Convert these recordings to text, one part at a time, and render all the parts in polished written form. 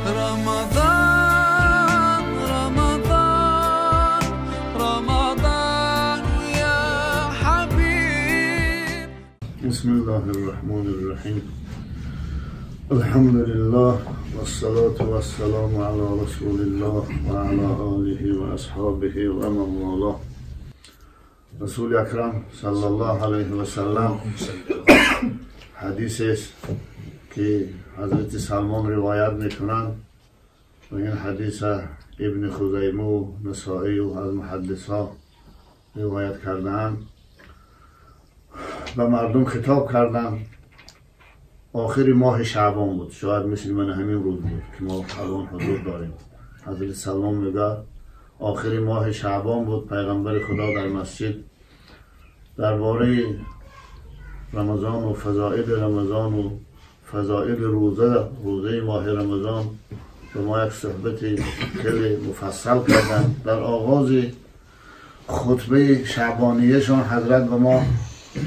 رمضان رمضان رمضان يا حبيب. بسم الله الرحمن الرحيم. الحمد لله والصلاة والسلام على رسول الله وعلى آله وأصحابه ومن والاه. رسول اکرم صلی الله علیه و سلم حدیث است که حضرت سلمان روایت میکنند و این حدیث ابن خزیمه و نسائی و از محدث ها روایت کردند. به مردم خطاب کردند. آخر ماه شعبان بود، شاید مثل من همین روز بود که ما الان حضور داریم. حضرت سلمان میگه آخر ماه شعبان بود، پیغمبر خدا در مسجد درباره رمضان و فضائل رمضان و فضائل روزه ماه رمضان به ما یک صحبت خیلی مفصل کردند. در آغاز خطبه شعبانیهشان حضرت به ما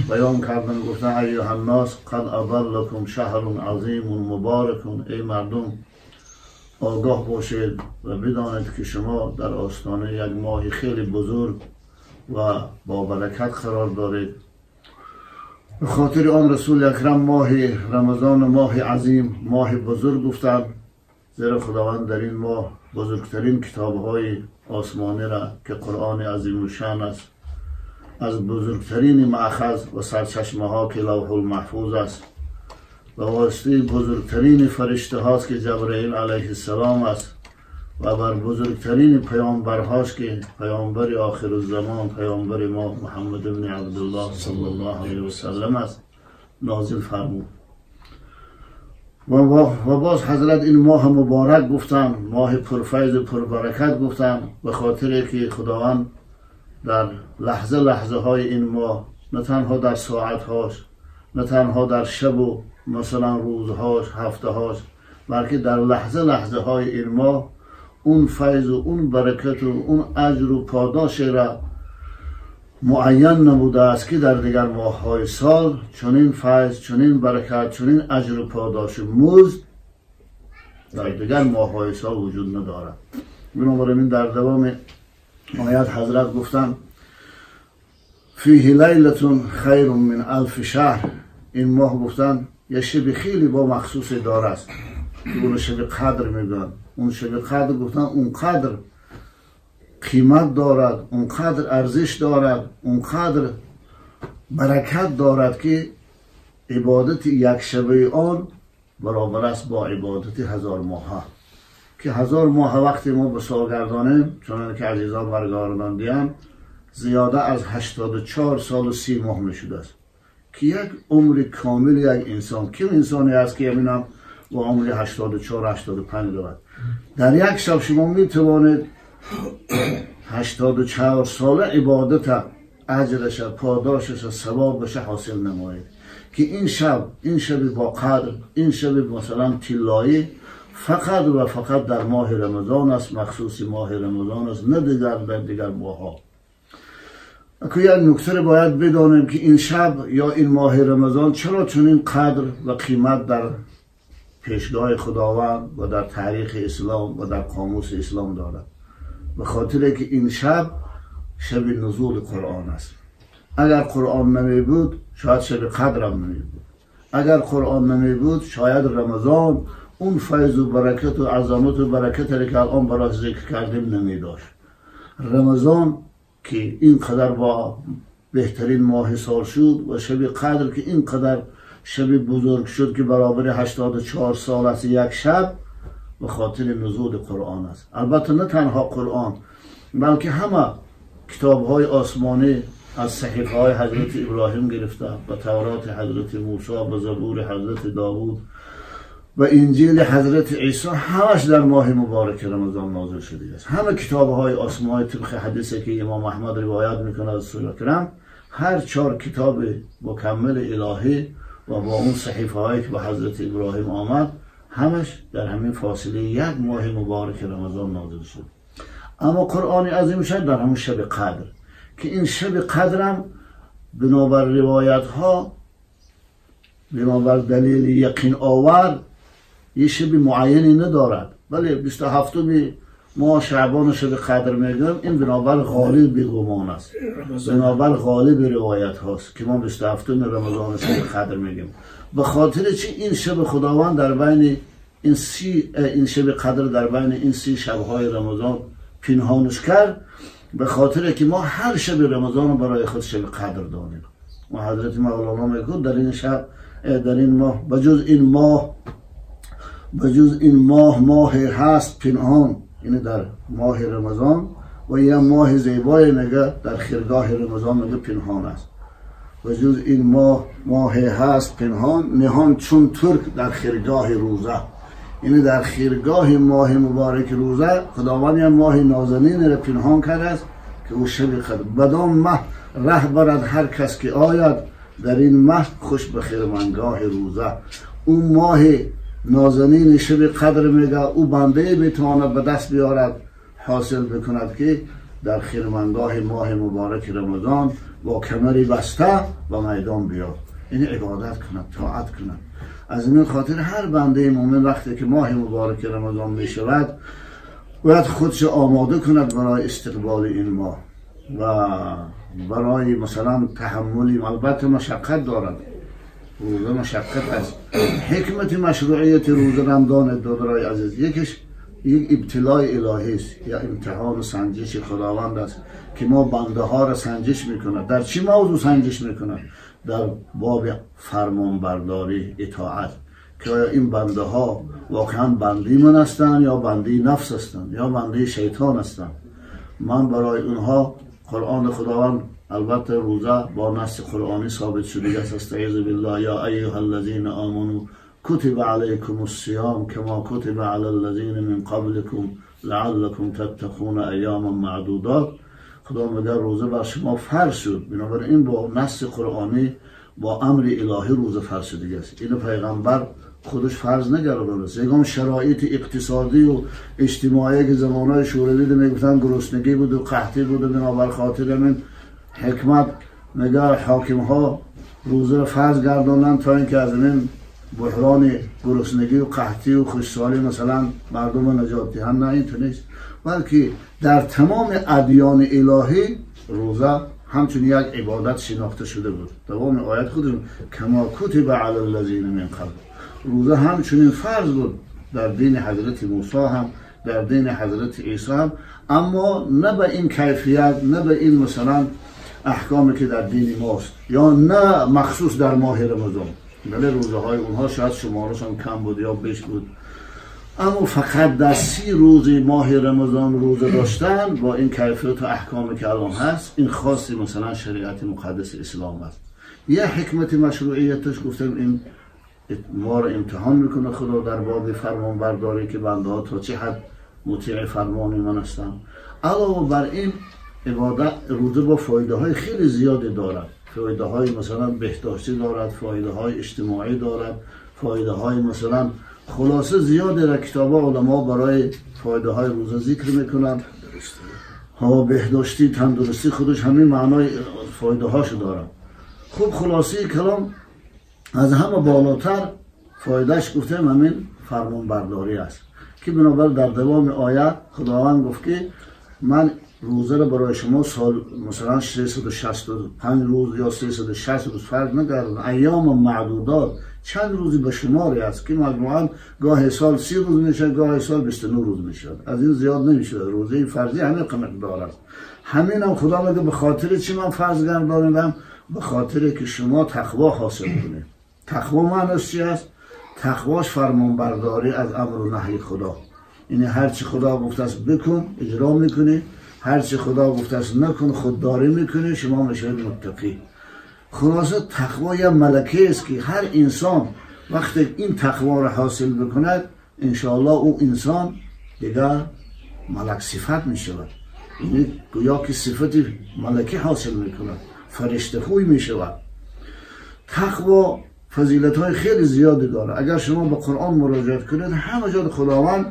بیان کردن، گفتن ایها الناس قد اضلکم شهر عظیم مبارک. ای مردم آگاه باشید و بدانید که شما در آستانه یک ماه خیلی بزرگ و با برکت قرار دارید. به خاطر آن رسول اکرم ماه رمضان ماه عظیم، ماه بزرگ گفتند، زیرا خداوند در این ماه بزرگترین کتابهای آسمانی را که قرآن عظیم الشان است، از بزرگترین مأخذ و سرچشمه ها که لوح المحفوظ است، به واسطه بزرگترین فرشته هاست که جبرئیل علیه السلام است، و بر بزرگترین پیامبرهاست که پیامبر آخر الزمان، پیامبر ما محمد بن عبدالله صلی الله علیه و سلم است، نازل فرمود. و باز حضرت این ماه مبارک گفتن، ماه پرفیض و پربرکت گفتن، به خاطر که خداوند در لحظه لحظه های این ماه، نه تنها در ساعت هاش، نه تنها در شب و مثلا روزهاش، هفته هاش، بلکه در لحظه لحظه های این ماه اون فیض و اون برکت و اون اجر و پاداش را معین نموده است که در دیگر ماه های سال چنین فیض، چنین برکت، چنین اجر و پاداش مزد در دیگر ماه های سال وجود ندارد. بنابراین در دوام آیت حضرت گفتن فیه لیلة خیر من الف شهر. این ماه گفتن یه شب خیلی با مخصوص داره است که اون شب قدر میگن. اون شب قدر گفتن اون قدر قیمت دارد، اون قدر ارزش دارد، اون قدر برکت دارد که عبادت یک شبه آن برابر است با عبادت 1000 ماه. که 1000 ماه وقتی ما به سال گردانیم، چون که عزیزان برگرداندیم، زیاده از 84 سال و 30 ماه میشده است که یک عمر کامل یک انسان، کم انسانی است که ببینم با عمر 84 85 دارد، در یک شب شما میتوانید 84 ساله عبادت، اجرش، پاداشش، ثوابش حاصل نمایید. که این شب، این شب با قدر، این شب مثلا طلایی فقط و فقط در ماه رمضان است، مخصوص ماه رمضان است، نه دیگر در دیگر ماه‌ها. که یک نکته باید بدانیم که این شب یا این ماه رمضان چرا چنین قدر و قیمت در پیشگاه خداوند و در تاریخ اسلام و در قاموس اسلام دارد؟ به خاطر که این شب، شب نزول قرآن است. اگر قرآن نمی بود شاید شب قدر هم نمی بود. اگر قرآن نمی بود شاید رمضان اون فیض و برکت و عظمت و برکت را که الان براش ذکر کردیم نمی داشت. رمضان که اینقدر با بهترین ماه سال شد و شب قدر که اینقدر شب بزرگ شد که برابر 84 سال است یک شب، به خاطر نزول قرآن است. البته نه تنها قرآن، بلکه همه کتاب های آسمانی از صحیفه های حضرت ابراهیم گرفته و تورات حضرت موسی و زبور حضرت داوود و انجیل حضرت عیسی، همش در ماه مبارک رمضان نازل شده است. همه کتاب های آسمانی طبق حدیثی که امام احمد روایت میکنه از رسول اکرم، هر 4 کتاب مکمل الهی و با اون صحیفه هایی که به حضرت ابراهیم آمد، همش در همین فاصله یک ماه مبارک رمضان نازل شد. اما قرآن عظیم شد در همون شب قدر، که این شب قدرم بنابر روایت ها، بنابر دلیل یقین آور، یه شب معینی ندارد. بله 27 ما شعبان شب قدر میگم، این بنابر غالب گمان است، بنابر غالب روایت هاست که ما 27 رمضان شب قدر میگیم. به خاطر چی این شب خداوند در بین این این شب قدر در بین این 30 شبهای رمضان پنهانش کرد؟ به خاطر که ما هر شب رمضان برای خود شب قدر دانیم. و حضرت مولانا میگه در این شب، در این ماه، بجز این ماه ماه هست پنهان، یعنی در ماه رمضان و یه ماه زیبای میگه در خیرگاه رمضان میگه پنهان است. و جز این ماه ماه هست پنهان، نهان چون ترک در خیرگاه روزه. یعنی در خیرگاه ماه مبارک روزه خداوند یه ماه نازنین را پنهان کرده است که او شب قدر. بدان مه ره برد هر کس که آید، در این مه خوش به خرمنگاه روزه. اون ماه نازنین شب قدر میگه او بنده میتواند به دست بیارد، حاصل بکند که در خرمنگاه ماه مبارک رمضان با کمری بسته و میدان بیاد، یعنی عبادت کند، طاعت کند. از این خاطر هر بنده مؤمن وقتی که ماه مبارک رمضان میشود باید خودش آماده کند برای استقبال این ماه و برای مثلا تحملی. البته مشقت دارد، روزه مشقت است. حکمت مشروعیت روزه رمضان دادرای عزیز، یکیش یک ابتلای الهی است یا امتحان و سنجش خداوند است که ما بنده ها را سنجش میکند. در چی موضوع سنجش میکند؟ در باب فرمانبرداری، اطاعت، که آیا این بنده ها واقعا بنده من هستند یا بنده نفس هستند یا بنده شیطان هستند. من برای اونها قرآن خداوند، البته روزه با نص قرآنی ثابت شده است، استعیذ بالله یا ایها الذین آمنوا کتب علیکم الصیام کما کتب علی الذین من قبلکم لعلکم تتقون ایاما معدودات. خدا میگه روزه بر شما فرض شد. بنابراین با نص قرآنی، با امر الهی روزه فرض شده است. اینو پیغمبر خودش فرض نگردانده است. یکم شرایط اقتصادی و اجتماعی که زمانهای شوروی میگفتن گرسنگی بود و قحطی بود و بنابر خاطر من حکمت میگه حاکم ها روزه را فرض گرداندن تا اینکه از این بحران گرسنگی و قحطی و خشکسالی مثلا مردم نجات دهند. نه، اینطور نیست، بلکه در تمام ادیان الهی روزه همچون یک عبادت شناخته شده بود. دوام آیت خودشون کما کتب علی الذین من قبل، روزه همچنین فرض بود در دین حضرت موسی هم، در دین حضرت عیسی هم، اما نه به این کیفیت، نه به این مثلا احکامی که در دین ماست، یا نه مخصوص در ماه رمضان. بله روزه های اونها شاید شمارشان کم بود یا بیش بود، اما فقط در 30 روز ماه رمضان روزه داشتن با این کیفیت و احکامی که الان هست، این خاصی مثلا شریعت مقدس اسلام است. یه حکمت مشروعیتش گفتم این ما رو امتحان میکنه خدا در باب فرمان برداری که بنده ها تا چه حد مطیع فرمان من هستن. علاوه بر این عبادت روزه با فایده های خیلی زیادی دارد. فایده های مثلا بهداشتی دارد، فایده های اجتماعی دارد، فایده های مثلا خلاصه زیادی را کتاب علما برای فایده های روزه ذکر میکنن. ها، بهداشتی، تندرستی، خودش همین معنای فایده هاشو دارد. خب خلاصه کلام از همه بالاتر فایدهش گفتم همین فرمانبرداری است که بنابر در دوام آیه خداوند گفت که من روزه را برای شما سال مثلا 365 روز یا 360 روز فرض نکردم، ایام معدودات، چند روزی به شماری است که مجموعاً گاه سال 30 روز میشه، گاه سال 29 روز میشه، از این زیاد نمیشه. روزه فرضی همین مقدار است. همین هم خدا میگه به خاطر چی من فرض گردانیدم؟ به خاطر که شما تقوا حاصل کنید. تقوا معنیش چی است؟ تقواش فرمانبرداری از امر و نهی خدا، یعنی هر چی خدا گفته است بکن اجرا میکنی، هر چی خدا گفته است نکن خودداری میکنی، شما میشید متقی. خلاصه تقوا یه ملکه است که هر انسان وقتی این تقوا را حاصل بکند انشاءالله او انسان دیگر ملک صفت میشود، یعنی گویا که صفت ملکی حاصل میکند، فرشته خوی میشود. تقوا فضیلت های خیلی زیادی داره. اگر شما به قرآن مراجعه کنید همه جا خداوند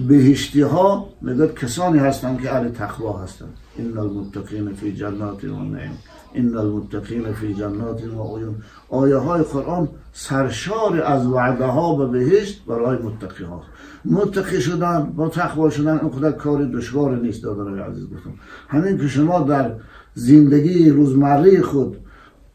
بهشتی ها میگه کسانی هستند که اهل تقوا هستند. ان المتقین فی جنات و نعیم، ان المتقین فی جنات و عیون. آیه های قرآن سرشار از وعده ها به بهشت برای متقی ها. متقی شدن با تقوا شدن اونقدر کار دشوار نیست. دادرای عزیز گفتم همین که شما در زندگی روزمره خود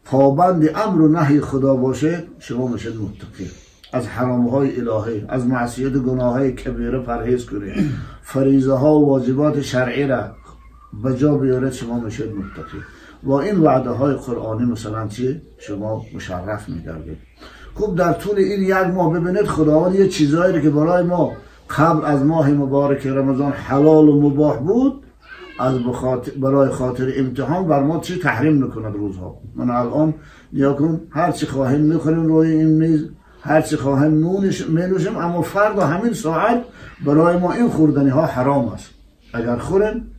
پابند امر و نهی خدا باشه شما میشید متقی. از حرام های الهی، از معصیت گناه های کبیره پرهیز کنید، فریضه ها و واجبات شرعی را به جا بیارید، شما میشید متقی. با این وعده های قرآنی مثلا چی؟ شما مشرف میگردید. خب در طول این یک ماه ببینید خداوند یه چیزایی که برای ما قبل از ماه مبارک رمضان حلال و مباح بود از برای خاطر امتحان بر ما چی تحریم میکند روزها. من الان نیا کن هر چی خواهیم میخوریم روی این میز، هر چی خواهیم مینوشیم، اما فردا همین ساعت برای ما این خوردنی ها حرام است. اگر خوریم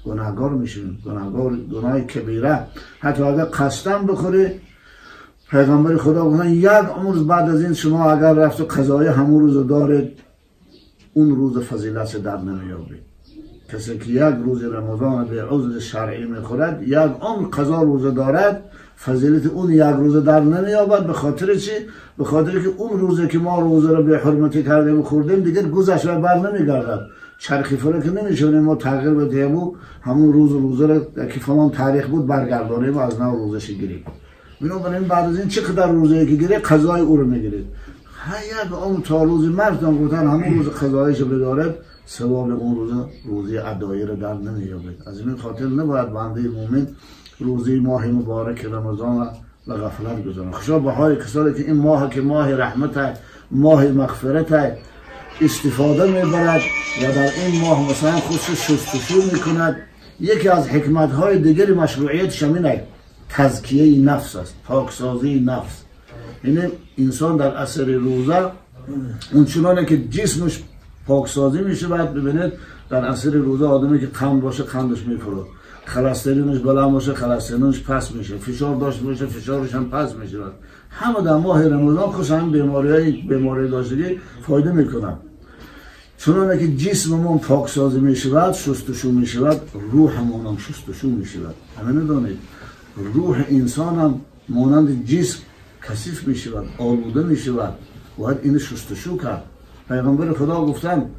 گناهگار میشیم، گناهگار، گناه کبیره. حتی اگر قصداً بخوری، پیغمبر خدا گفتن یک عمر بعد از این شما اگر رفت و قضای همون روز دارید اون روز فضیلت در نمیابید. کسی که یک روز رمضان به عذر شرعی میخورد یک عمر قضا روزه دارد، فضیلت اون یک روزه در نمیابد. به خاطر چی؟ به خاطر که اون روزه که ما روزه رو به حرمتی کردیم و خوردیم دیگه گذشت و بر نمیگردد. چرخی فلک نمیشونیم ما تغییر بدهیم و همون روز روزه رو که فلان تاریخ بود برگردانیم و از نو روزش گیریم. بنابراین بعد از این چقدر روزه که گیره قضای او رو میگیرید. یک عمر تا روز مرگ گفتن همون روز قضایش بدارد، ثواب اون روزه روزی ادایی رو در نمییابد. از این خاطر نباید بنده مومن روزی ماه مبارک رمضان و غفلت گذارد. خوشا به حال کسانی که این ماه که ماه رحمت، ماه مغفرت استفاده میبرد و در این ماه مثلا خودش شستشو میکند. یکی از حکمت های دیگر مشروعیت شمینه تزکیه نفس است، پاکسازی نفس. یعنی انسان در اثر روزه اون چنانه که جسمش پاکسازی میشه، بعد ببینید در اثر روزه آدمی که قند باشه قندش میفرود، خلسترینش بلند باشه خلسترینش پس میشه، فشار داشته باشه فشارش هم پس میشه. همه در ماه رمضان خصوصا بیماری داشتگی فایده میکنن. چنانه که جسممون پاکسازی میشود، شستشو میشود، روحمون هم شستشو میشود. همه ندانید روح انسان هم مانند جسم کثیف میشود، آلوده میشود، باید اینو شستشو کرد. پیغمبر خدا گفتن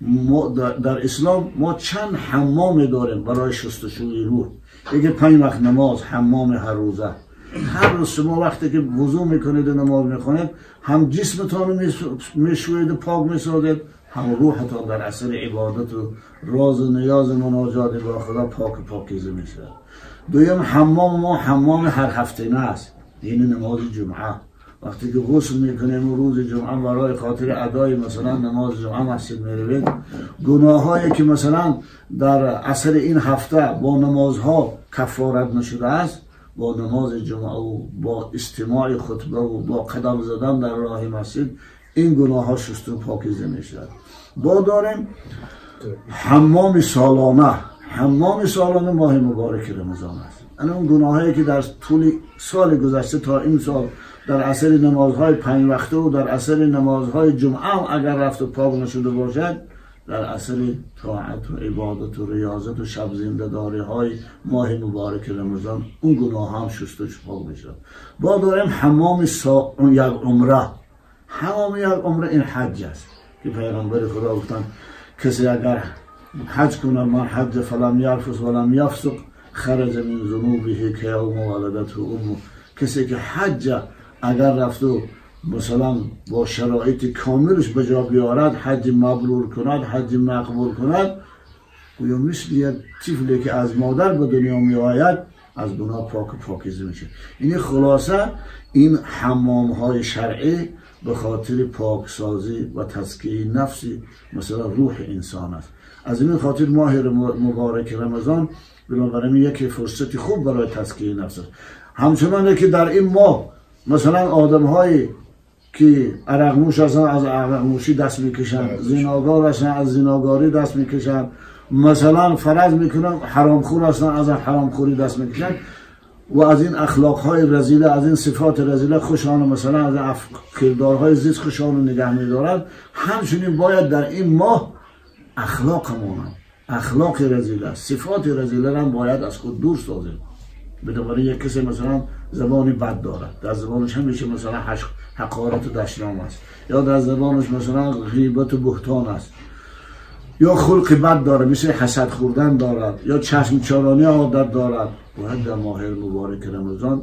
ما در اسلام ما چند حمام داریم برای شستشوی روح. یکی 5 وقت نماز، حمام هر روزه. هر روز شما وقتی که وضو میکنید و نماز میخونید هم جسمتان رو میشوید و پاک میسازید، هم روحتان در اثر عبادت و راز و نیاز مناجات با خدا پاک و پاکیزه میشه. دویم حمام ما حمام هر هفته نه است، یعنی نماز جمعه. وقتی که غسل میکنیم و روز جمعه برای خاطر ادای مثلا نماز جمعه مسجد میروید، گناهایی که مثلا در اثر این هفته با نمازها کفارت نشده است، با نماز جمعه و با استماع خطبه و با قدم زدن در راه مسجد این گناه ها شسته و پاکیزه میشود. با داریم حمام سالانه. حمام سالانه ماه مبارک رمضان است. یعنی اون گناهایی که در طول سال گذشته تا این سال در اثر نمازهای 5 وقته و در اثر نمازهای جمعه هم اگر رفت و پاک نشده باشد، در اثر طاعت و عبادت و ریاضت و شب زنده های ماه مبارک رمضان اون گناه هم شسته و پاک میشه. با داریم حمام یک عمره. حمام یک عمره این حج است که پیغمبر خدا گفتن کسی اگر حج کنه، من حج فلم یرفث ولم یفسق خرج من ذنوبه کیوم ولدته امه. کسی که حج اگر رفت و مثلا با شرایط کاملش به جا بیارد، حج مبرور کند، حج مقبول کند، گویا مثل یک طفلی که از مادر به دنیا می آید از گناه پاک و پاکیزه میشه. این خلاصه این حمام های شرعی به خاطر پاکسازی و تزکیه نفسی مثلا روح انسان است. از این خاطر ماه مبارک رمضان بنابراین یک فرصت خوب برای تزکیه نفس است. همچنان که در این ماه مثلا آدم هایی که عرق نوش هستن از عرق نوشی دست میکشن، زیناگار هستن از زیناگاری دست میکشن، مثلا فرض میکنن حرامخور هستن از حرامخوری دست میکشن. و از این اخلاقهای رذیله، از این صفات رذیله خوشان، مثلا از کردارهای زیست خوشان نگه می‌دارند، همچنین باید در این ماه اخلاقمون، اخلاق رذیله، صفات رذیله را باید از خود دور سازیم. بنابراین یک کسی مثلا زبانی بد دارد، در زبانش همیشه مثلا حقارت و دشنام است، یا در زبانش مثلا غیبت و بهتان است، یا خلق بد داره مثل حسد خوردن دارد، یا چشم چرانی عادت دارد. باید در ماه مبارک رمضان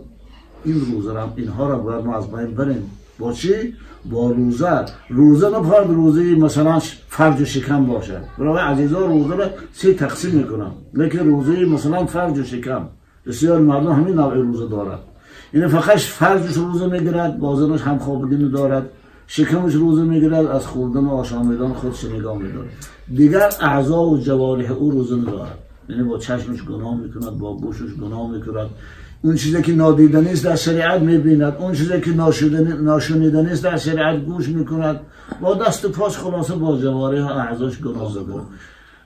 این روزه را، اینها را باید ما از بین بریم. با چی؟ با روزه. روزه نباید روزه مثلا فرج و شکم باشه. برای عزیزان روزه را سه تقسیم میکنم، لیکن روزه مثلا فرج و شکم بسیار مردم همین نوع روزه دارد. یعنی فقط فرجش روزه میگیرد، بازنش هم خوابیدن دارد، شکمش روزه میگیرد، از خوردن و آشامیدن خودش نگاه میدارد، دیگر اعضا و جوارح او روزه ندارد. یعنی با چشمش گناه میکند، با گوشش گناه میکند، اون چیزی که نادیدنی است در شریعت میبیند، اون چیزی که ناشنیدنی است در شریعت گوش میکند، با دست و پاش، خلاصه با جوارح و اعضاش گناه میکند،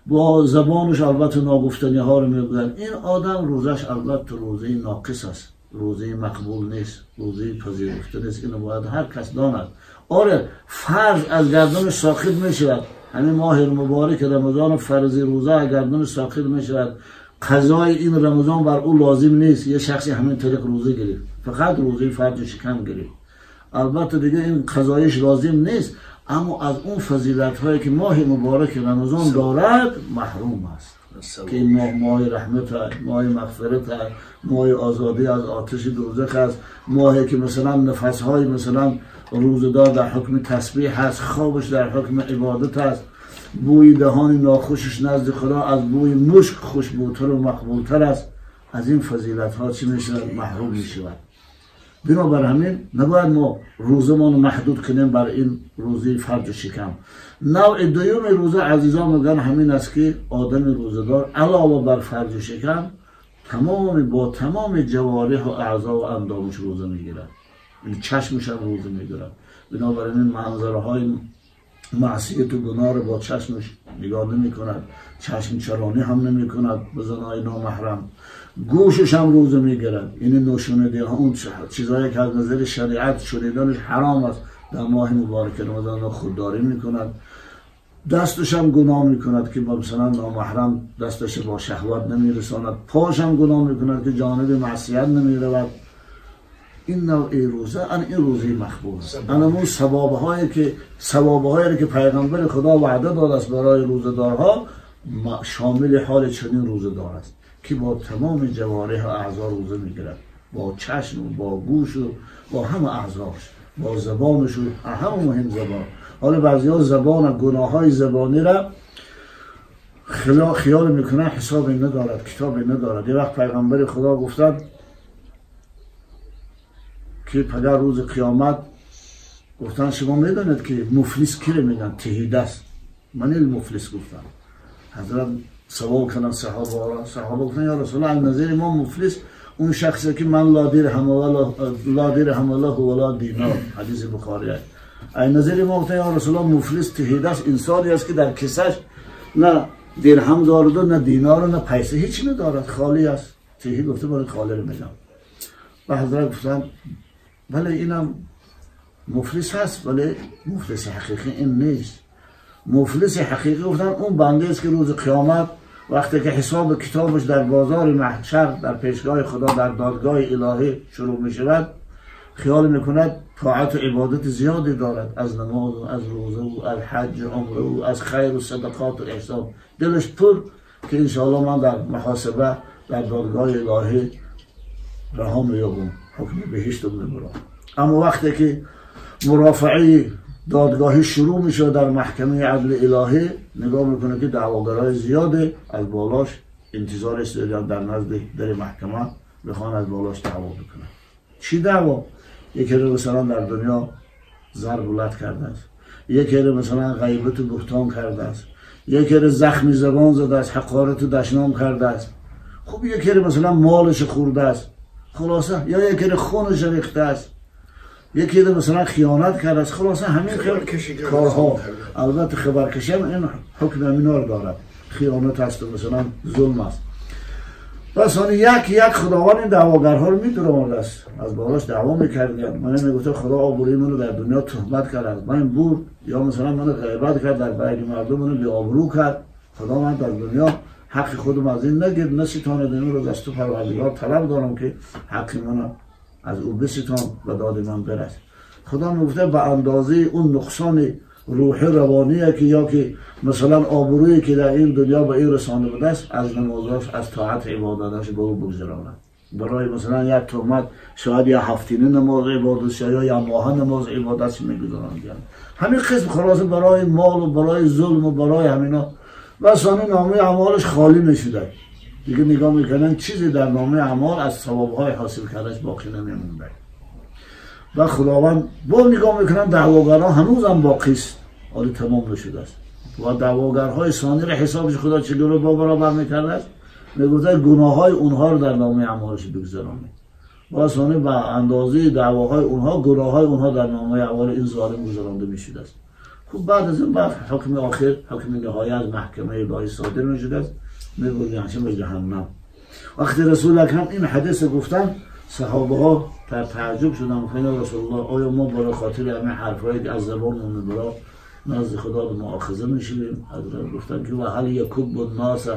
با زبانش البته ناگفتنی ها رو میگوید. این آدم روزش البته روزه ناقص است، روزه مقبول نیست، روزه پذیرفته نیست. اینو باید هر کس داند. آره فرض از گردنش ساقط میشود، همین ماه مبارک رمضان فرض روزه از گردنش ساقط میشود، قضای این رمضان بر او لازم نیست. یه شخصی همین طریق روزه گرفت، فقط روزه فرض شکم گرفت، البته دیگه این قضایش لازم نیست، اما از اون فضیلت هایی که ماه مبارک رمضان دارد محروم است. که این ماه، ماه رحمت است، ماه مغفرت است، ماه آزادی از آتش دوزخ است، ماهی که مثلا نفس های مثلا روزه‌دار در حکم تسبیح هست، خوابش در حکم عبادت است، بوی دهان ناخوشش نزد خدا از بوی مشک خوشبوتر و مقبولتر است. از این فضیلت ها چی میشود؟ محروم میشود. بنابر همین نباید ما روزمان محدود کنیم بر این روزی فرج و شکم. نوع دوم روزه عزیزان میگن همین است که آدم روزه‌دار علاوه بر فرج و شکم تمام با تمام جوارح و اعضا و اندامش روزه میگیرد، یعنی چشمش هم روزه میگیرد. بنابراین منظره های معصیت و گناه رو با چشمش نگاه نمی کند، چشم چرانی هم نمی کند به زنای نامحرم، گوشش هم روزه میگیرد، یعنی نشنیده ها اون چیزهایی که از نظر شریعت شنیدنش حرام است در ماه مبارک رمضان خودداری میکند. دستش هم گناه میکند که با مثلا نامحرم دستش با شهوت نمیرساند، پاش هم گناه میکند که جانب معصیت نمیرود. این نوع روزه، این روزه مقبول است. اون ثوابهایی که پیغمبر خدا وعده داد است برای روزه‌دارها شامل حال چنین روزه‌دار است که با تمام جوارح و اعضا روزه میگیرد، با چشم و با گوش و با همه اعضاش، با زبانش و همه مهم زبان. حالا بعضی ها زبان گناه های زبانی را خیال میکنن حساب ندارد، کتاب ندارد. یه وقت پیغمبر خدا گفتند که پدر روز قیامت گفتن شما میدونید که مفلس کی رو میگن؟ تهیدست. من المفلس گفتم. حضرت سوال کردن صحابه را، صحابه گفتن یا رسول الله از نظر ما مفلس اون شخصی که من لا درهم ولا لا درهم له ولا دینار، حدیث بخاری است. از نظر ما گفتن یا رسول الله مفلس تهیدست انسانی است که در کیسش نه درهم دارد و نه دینار و نه پیسه، هیچ ندارد، خالی است. تهی گفته باید خالی رو میگم. و حضرت گفتن بله اینم مفلس هست، ولی مفلس حقیقی این نیست. مفلس حقیقی گفتن اون بنده است که روز قیامت وقتی که حساب کتابش در بازار محشر در پیشگاه خدا در دادگاه الهی شروع می شود، خیال میکند طاعت و عبادت زیادی دارد، از نماز و از روزه و از حج و عمره و از خیر و صدقات و احسان، دلش پر که انشاءالله من در محاسبه در دادگاه الهی رها مییابم، حکم بهشت رو میبرم. اما وقتی که مرافعه دادگاهی شروع میشه در محکمه عدل الهی، نگاه میکنه که دعواگرای زیاده از بالاش انتظار است در نزد در محکمه بخوان از بالاش دعوا بکنن. چی دعوا؟ یکی رو مثلا در دنیا ضرب و لط کرده است، یکی رو مثلا غیبت و بهتان کرده است، یکی رو زخم زبان زده است، حقارت و دشنام کرده است، خب یکی رو مثلا مالش خورده است، خلاصه یا یکی رو خونش ریخته است، یکی رو مثلا خیانت کرده است، خلاصه همین کارها. البته خبرکشی هم این حکم همینا رو دارد، خیانت است و مثلا ظلم است. بس آن یک یک خداوند این دعواگرها رو میدورد است، از بالاش دعوا میکردن. من میگفتم خدا آبروی منو در دنیا تهمت کرد، از من برد، یا مثلا منو غیبت کرد در بین مردم، منو بی آبرو کرد. خدا من در دنیا حق خودم از این نگیر نستاند، این رو از تو پروردگار طلب دارم که حق منو از او بستان و داد من برس. خدا میگفته به اندازه اون نقصان روحی روانیه که یا که مثلا آبرویی که در این دنیا به این رسانده بوده است، از نمازاش، از طاعت عبادتش به او بگذراند. برای مثلا یک تهمت شاید یا هفتینه نماز عبادت یا یا ماه نماز عبادت میگذراند. همین قسم خلاصه برای مال و برای ظلم و برای همینا. و ثانی نامه اعمالش خالی میشده دیگه، نگاه میکنن چیزی در نامه اعمال از ثوابهای حاصل کردش باقی نمیمونده. و خداوند با نگاه میکنن دعواگرها هنوزم باقی است، حالی تمام نشده است. و دعواگرهای ثانی را حسابش خدا چگونه با برابر میکرده است؟ میگفته گناه های اونها رو در نامه اعمالش بگذرانه. و ثانی به اندازه دعواهای اونها گناه های اونها در نامه اعمال این ظالم گذرانده میشده است. خب بعد از این بعد حکم آخر، حکم نهایی از محکمه الهی صادر میشده است، میبردن به جهنم. وقتی رسول اکرم این حدیث گفتن، صحابه ها در تعجب شدن، گفتن رسول الله آیا ما برای خاطر همین حرفایی که از زبانمون میبرا نزد خدا به مؤاخذه میشیم؟ حضرت گفتن که و هل یکب الناس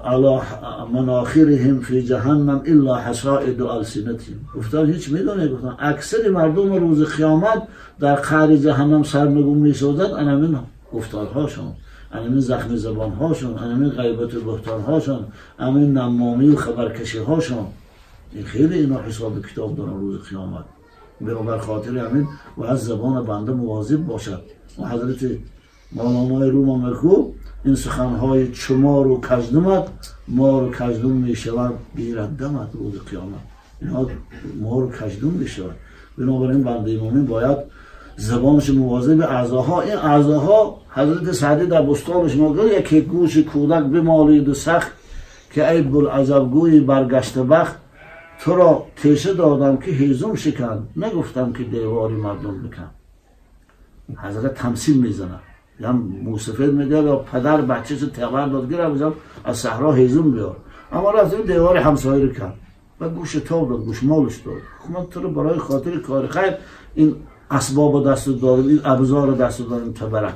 علی مناخرهم فی جهنم الا حصائد السنتهم. گفتن هیچ میدونه؟ گفتن اکثر مردم روز قیامت در قعر جهنم سرنگون میسازد انمین گفتارهاشون، انمین زخم زبانهاشون، انمین غیبت و بهتانهاشون، انمین نمامی و خبرکشی هاشون. این خیلی اینا حساب کتاب دارن روز قیامت. بنابر خاطر همین و از زبان بنده مواظب باشد. و حضرت مولانا روم میگو این سخنهای چمار و کژدمت مار و کژدم میشود گیرد دمت روز قیامت. اینها مار و کژدم میشود. بنابراین بنده مومن باید زبانش مواظب اعضاها. این اعضاها حضرت سعدی در بستانش میگه که گوش کودک بمالید و سخت که ای بوالعجب گویی برگشته بخت، تو را تیشه دادم که هیزم شکن، نگفتم که دیواری مردم بکن. حضرت تمثیل میزنه، یا موسفید میگه یا پدر بچه‌شو تبر داد گرفت از صحرا هیزم بیار، اما رفت دیوار همسایه رو کرد و گوش تاب داد، گوش مالش داد. خب من تو رو برای خاطر کار خیر این اسباب دست دادم، این ابزار دست دادم تبرم.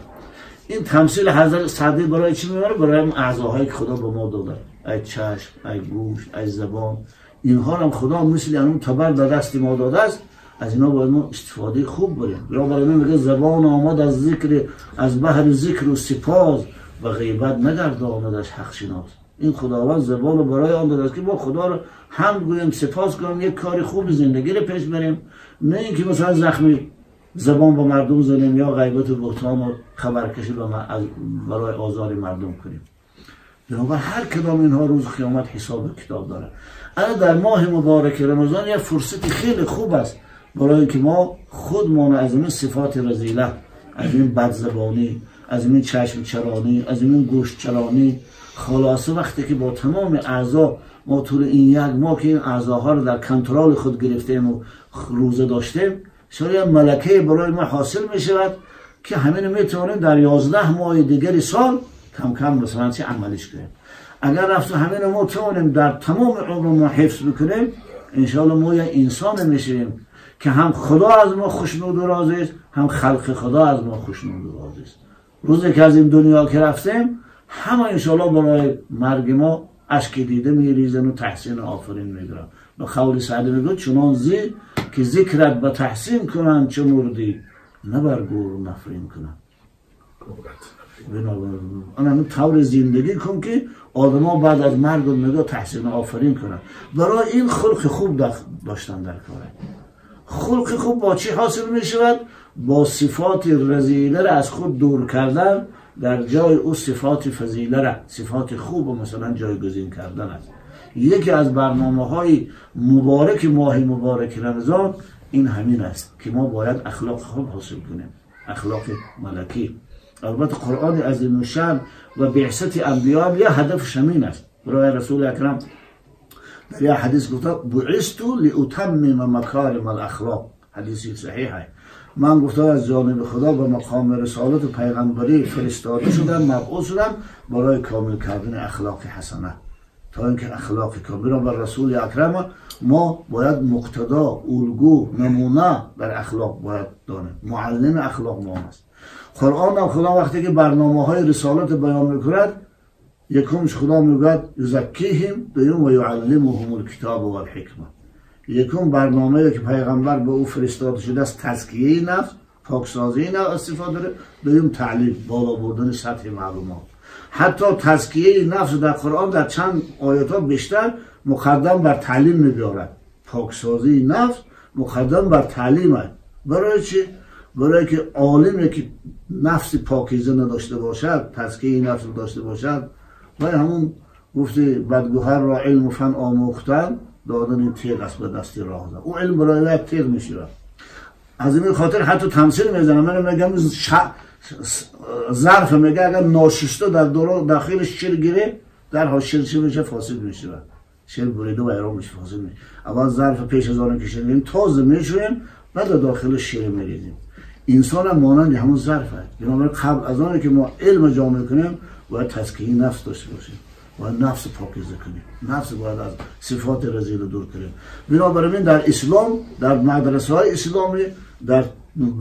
این تمثیل حضرت سعدی برای چی میبره؟ برای اعضاهایی که خدا به ما داده، ای چشم، ای گوش، ای زبان، اینها هم خدا مثل اون تبر در دست ما داده است، از اینا باید ما استفاده خوب بریم. برای من میگه زبان آمد از ذکر، از بحر ذکر و سپاس و غیبت نگرداندش حق شناس. این خداوند زبان رو برای آن داده است که ما خدا رو هم گوییم، سپاس کنیم، یک کار خوب زندگی رو پیش بریم، نه اینکه مثلا زخمی زبان با مردم زنیم یا غیبت و بهتان و خبرکشی برای آزار مردم کنیم. بنابراین هر کدام اینها روز قیامت حساب کتاب داره. اما در ماه مبارک رمضان یک فرصت خیلی خوب است برای اینکه ما خودمان از این صفات رذیله، از این بدزبانی، از این چشم چرانی، از این گوش چرانی، خلاصه وقتی که با تمام اعضا ما طول این یک ماه که این اعضاها رو در کنترل خود گرفتیم و روزه داشتیم، شاید ملکه برای ما حاصل می شود که همین میتوانیم در 11 ماه دیگر سال کم کم مثلا چه عملیش کنیم. اگر رفت همین ما توانیم در تمام عمر ما حفظ بکنیم، انشاءالله ما یک انسان میشیم که هم خدا از ما خوشنود و راضی است، هم خلق خدا از ما خوشنود و راضی است. روزی که از این دنیا که رفتیم، همه انشاءالله برای مرگ ما اشک دیده میریزن و تحسین و آفرین میگیرن. به قول سعدی میگه چنان زی که ذکرت به تحسین کنند چه مردی، نه بر گور نفرین کنند. بنابراین طور زندگی کن که آدما بعد از مرگ میگه تحسین و آفرین کنند. برای این خلق خوب داشتن در کاره. خلق خوب با چی حاصل می شود؟ با صفات رذیله را از خود دور کردن، در جای او صفات فضیله را، صفات خوب و مثلا جایگزین کردن است. یکی از برنامه های مبارک ماه مبارک رمضان این همین است که ما باید اخلاق خوب حاصل کنیم، اخلاق ملکی. البته قرآن عظیم الشأن و بعثت انبیا یه هدف همین است. برای رسول اکرم در یه حدیث گفته بعثت لاتمم مکارم الاخلاق، حدیثی صحیحه. من گفتم از جانب خدا به مقام رسالت و پیغمبری فرستاده شدم، مبعوث شدم برای کامل کردن اخلاق حسنه، تا اینکه اخلاق کامل را بر رسول اکرم ما باید مقتدا، الگو، نمونه در اخلاق باید دانیم. معلم اخلاق ما است. قرآن هم خدا وقتی که برنامه های رسالت بیان میکند، یکمش خدا میگوید یزکیهم، دوم و یعلمهم الکتاب و الحکمه. یکم برنامه که پیغمبر به او فرستاده شده است تزکیه نفس، پاکسازی نفس استفاده داره. دوم تعلیم، بالا بردن سطح معلومات. حتی تزکیه نفس در قرآن در چند آیات ها بیشتر مقدم بر تعلیم میبیارد. پاکسازی نفس مقدم بر تعلیم است. برای چی؟ برای که عالمی که نفس پاکیزه نداشته باشد، تزکیه نفس داشته باشد، و همون گفتی بدگوهر را علم و فن آموختن، دادن این تیغ است به دست راه زن. او علم برای تیغ میشه. از این خاطر حتی تمثیل میزنم، من میگم ظرف میگه اگر ناشسته در داخل شیر گیره، در حال شیر چی میشه؟ فاسد میشه. شیر بریده و ایران میشه، فاسد میشه. اول ظرف پیش از آن که شیر میگیریم تازه میشویم، بعد داخل شیر میریزیم. انسان هم مانند همون ظرف است. بنابراین قبل از آن که ما علم جامع کنیم باید تزکیه نفس داشته باشیم، باید نفس پاکیزه کنیم، نفس باید از صفات رذیل دور کنیم. بنابراین در اسلام، در مدرسه های اسلامی، در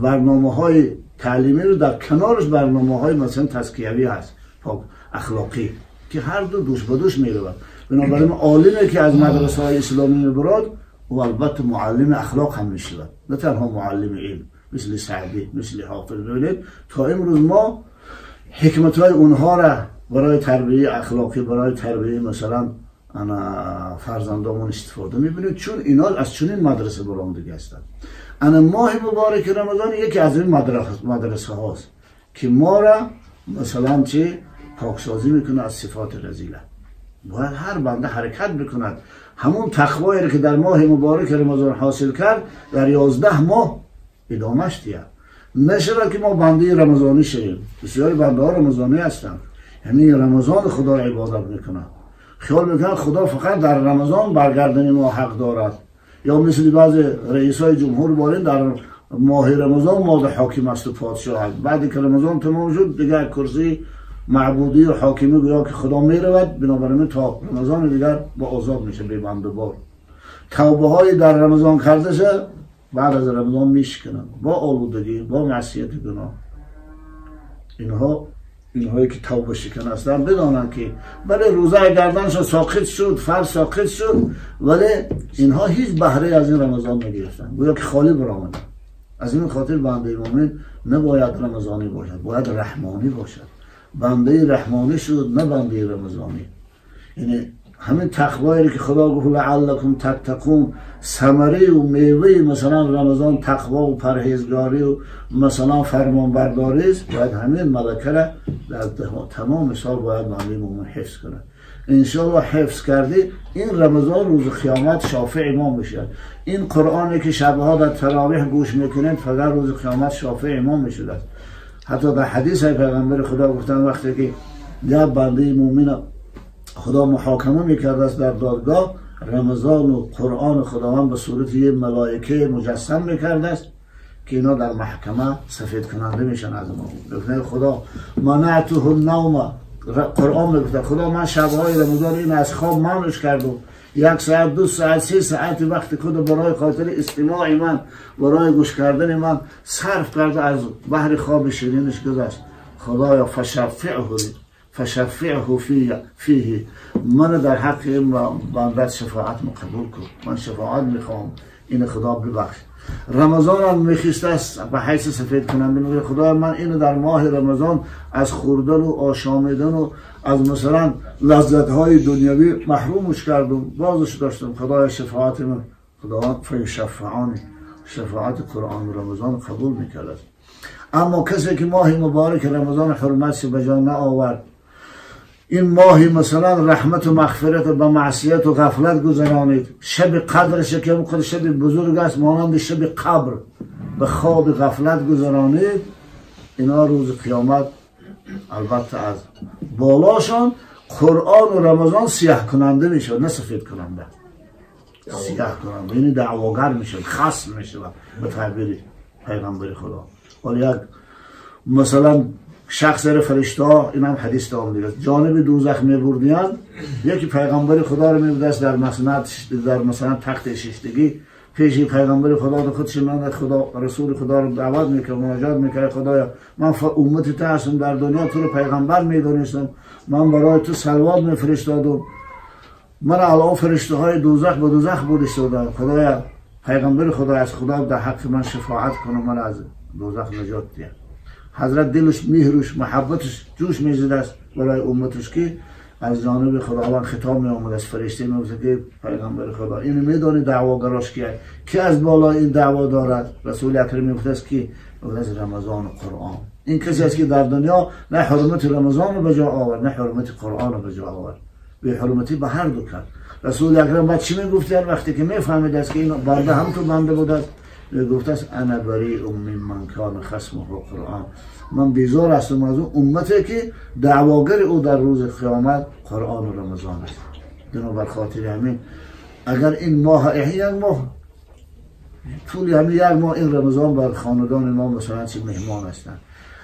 برنامه های تعلیمی رو در کنارش برنامه های مثلا تزکیوی هست، پاک اخلاقی، که هر دو دوش به دوش میرود. بنابراین عالمی که از مدرسه های اسلامی میبراد و البته معلم اخلاق هم میشود، نه تنها معلم علم، مثل سعدی، مثل حافظ. ببینید تا امروز ما حکمت های اونها را برای تربیه اخلاقی، برای تربیه مثلا فرزندامون استفاده میبینید، چون اینا از چنین مدرسه برآمدگی هستند. انا ماه مبارک رمضان یکی از این مدرسه هاست که ما را مثلا چه پاکسازی میکنه از صفات رذیله. باید هر بنده حرکت بکند همون تقوایی که در ماه مبارک رمضان حاصل کرد در 11 ماه ادامهش دیه. نشود که ما بنده رمضانی شویم. بسیاری بنده ها رمضانی هستند، یعنی رمضان خدا را عبادت میکنند، خیال میکنند خدا فقط در رمضان برگردن ما حق دارد، یا مثل بعض رئیس های جمهور بارین در ماه رمضان ماده حاکم است و پادشاه است، بعدی که رمضان تمام شد دیگر کرسی معبودی و حاکمی گویا که خدا میرود، بنابراین تا رمضان دیگر با آزاد میشه بی بند و بار. توبه های در رمضان کرده شه بعد از رمضان میشکنن با آلودگی، با معصیت گناه. اینهایی که توبه شکن هستن بدانن که بله روزه گردنشون ساقط شد، فرض ساقط شد، ولی اینها هیچ بهره از این رمضان نگرفتن، گویا که خالی برآمدن. از این خاطر بنده مومن نباید رمضانی باشد، باید رحمانی باشد. بنده رحمانی شد نه بنده رمضانی. یعنی همین تقوایی که خدا گفت لعلکم تتقون، ثمره و میوه مثلا رمضان تقوا و پرهیزگاری و مثلا فرمانبرداری است. باید همین ملکه را در تمام سال باید بنده مومن حفظ کنه. انشاءالله حفظ کردی این رمضان روز قیامت شافع ما میشه. این قرآنی که شبها در تراویح گوش میکنید فقط روز قیامت شافع ما میشه. حتی در حدیث های پیغمبر خدا گفتن وقتی که یک بنده مومن خدا محاکمه میکرد است در دادگاه، رمضان و قرآن خداوند به صورت یه ملائکه مجسم میکرد است که اینا در محکمه سفید کننده میشن از ما. گفتن خدا منعته النوم، قرآن میگفت خدا من شبهای رمضان این از خواب منعش کردم، 1 ساعت 2 ساعت 3 ساعت وقت خود برای خاطر استماع من، برای گوش کردن من صرف کرده، از بحر خواب شیرینش گذشت. خدایا فشفعه فیه، من در حق این بنده شفاعت قبول کن، من شفاعت میخوام، این خدا ببخش. رمضان هم میخیسته است به حیث سفید کننده، میگه خدا من اینو در ماه رمضان از خوردن و آشامیدن و از مثلا لذت‌های دنیوی محرومش کردم، بازش داشتم، خدای شفاعت من، خداوند فیشفعانی، شفاعت قرآن و رمضان قبول میکرد. اما کسی که ماه مبارک رمضان حرمتش به جا نآورد، این ماهی مثلا رحمت و مغفرت و به معصیت و غفلت گذرانید، شب قدرش که خود شب بزرگ است مانند شب قبر به خواب غفلت گذرانید، اینا روز قیامت البته از بالاشان قرآن و رمضان سیاه کننده میشه، نه سفید کننده، سیاه کننده یعنی دعواگر میشه، خصم میشه به تعبیری. پیغمبر خدا. حالا یک مثلا شخص فرشته ها، این هم حدیث دام دیگه، جانب دوزخ میبردیان، یکی پیغمبر خدا رو میبردست در مسند، در مثلا تخت ششتگی پیش پیغمبر خدا رو خودش می‌انداخت، خدا رسول خدا رو دعوت میکرد، مناجات میکرد، خدایا من امت تو هستم، در دنیا تو رو پیغمبر میدونستم، من برای تو صلوات میفرستادم، من الان فرشته های دوزخ به دوزخ بردم، خدایا پیغمبر خدا از خدا در حق من شفاعت کنه، من از دوزخ نجات ده. حضرت دلش مهرش محبتش جوش میزد است برای امتش که از جانب خداوند خطاب می آمد از فرشته می گفت که پیغمبر خدا اینو میدانی دعواگراش کیه، که از بالا این دعوا دارد؟ رسول اکرم می گفت است که از رمضان و قرآن. این کسی است که در دنیا نه حرمت رمضان رو به جا آورد، نه حرمت قرآن رو به جا آورد، به حرمتی به هر دو کرد. رسول اکرم بعد چی میگفت وقتی که میفهمید است که این بنده هم تو بنده بود است، گفت است انا بریء ممن کان خصمه قرآن، من بیزار هستم از اون امتی که دعواگر او در روز قیامت قرآن و رمضان است. بنابر خاطر همین اگر این ماه یک ماه طول همین یک ماه این رمضان بر خاندان ما مثلا چه مهمان هستند،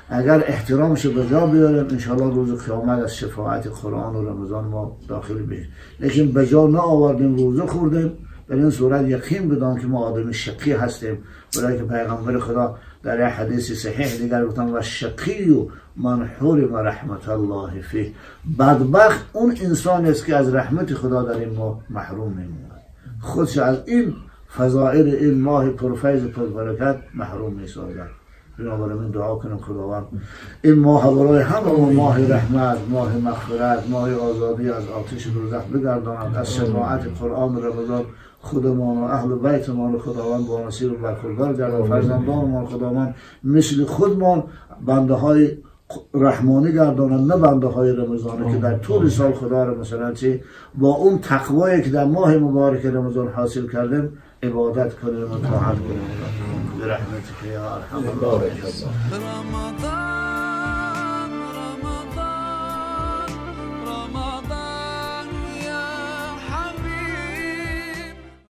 اگر احترامش به جا بیاریم انشاءالله روز قیامت از شفاعت قرآن و رمضان ما داخل بشیم. لیکن به جا نآوردیم، روزه خوردیم، در این صورت یقین بدان که ما آدم شقی هستیم. برای که پیغمبر خدا در یک حدیث صحیح دیگر گفتن و شقی من حرم رحمت الله فیه، بدبخت اون انسان است که از رحمت خدا در این ماه محروم میموند، خودش از این فضائل این ماه پرفیض پربرکت محروم میسازد. بنابراین دعا کنم خداوند این ماه برای همه ماه رحمت، ماه مغفرت، ماه آزادی از آتش دوزخ بگرداند، از شفاعت قرآن و رمضان خودمان و اهل بیتمان خداوند با نصیب و برخوردار گرداند، فرزندانمان خداوند مثل خودمان بنده های رحمانی گردانند، نه بنده های رمضانی که در طول سال خدا را مثلا چی با اون تقوایی که در ماه مبارک رمضان حاصل کردیم عبادت کنیم و طاعت کنیم. برحمتك يا ارحم الراحمين.